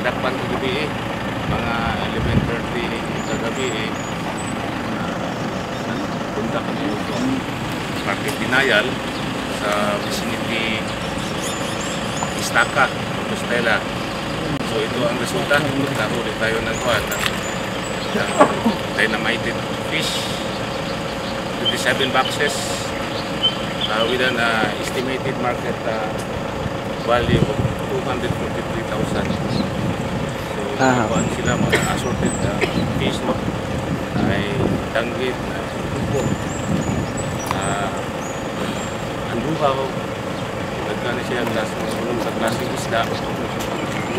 Nadakpan kagabi eh, mga 11:30 kagabi eh, punta kami ito market denial sa vicinity Istaka, Compostela. So ito ang resulta, nahuli tayo ng kuan ng dynamited fish, 27 boxes with an estimated market value of 243,000. So, kuan sila, mga assorted fish, no? Ay danggit, na tubo, anduhaw, nagkano siya class, mga ulong sa klaseng isda.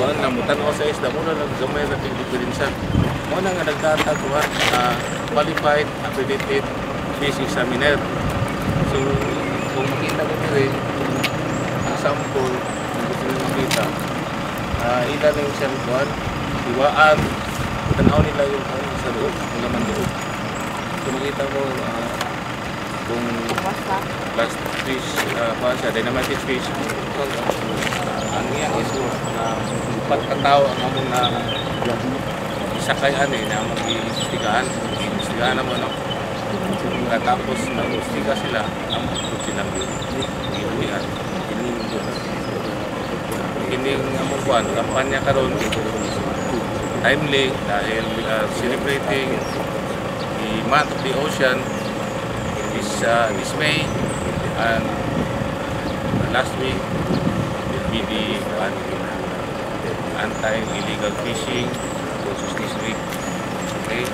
Kuan lang, mutanaw sa isda, muna lang gamay na diferensya. Muna nga nagdata kuan, qualified, accredited fish examiner. So, kung makita ko rin, ang sample, kung gusto nyo makita, ilan yung siyang kuan, hiwaan, tanaw nila yung kuan sa loob, yung laman loob. So makita mo kung last fish, kuan siya, dynamited fish, ang iyang is upat ka tao ang among na isakay ani na among giimbestigahan. Giimbestigahan namo, no? Katapos mag-imbestiga sila, among pud silang giuwian. Kining among kuan, kampanya karon timely dahil we are celebrating the Month of the Ocean this May, and last week will be the anti-illegal fishing this week. Okay?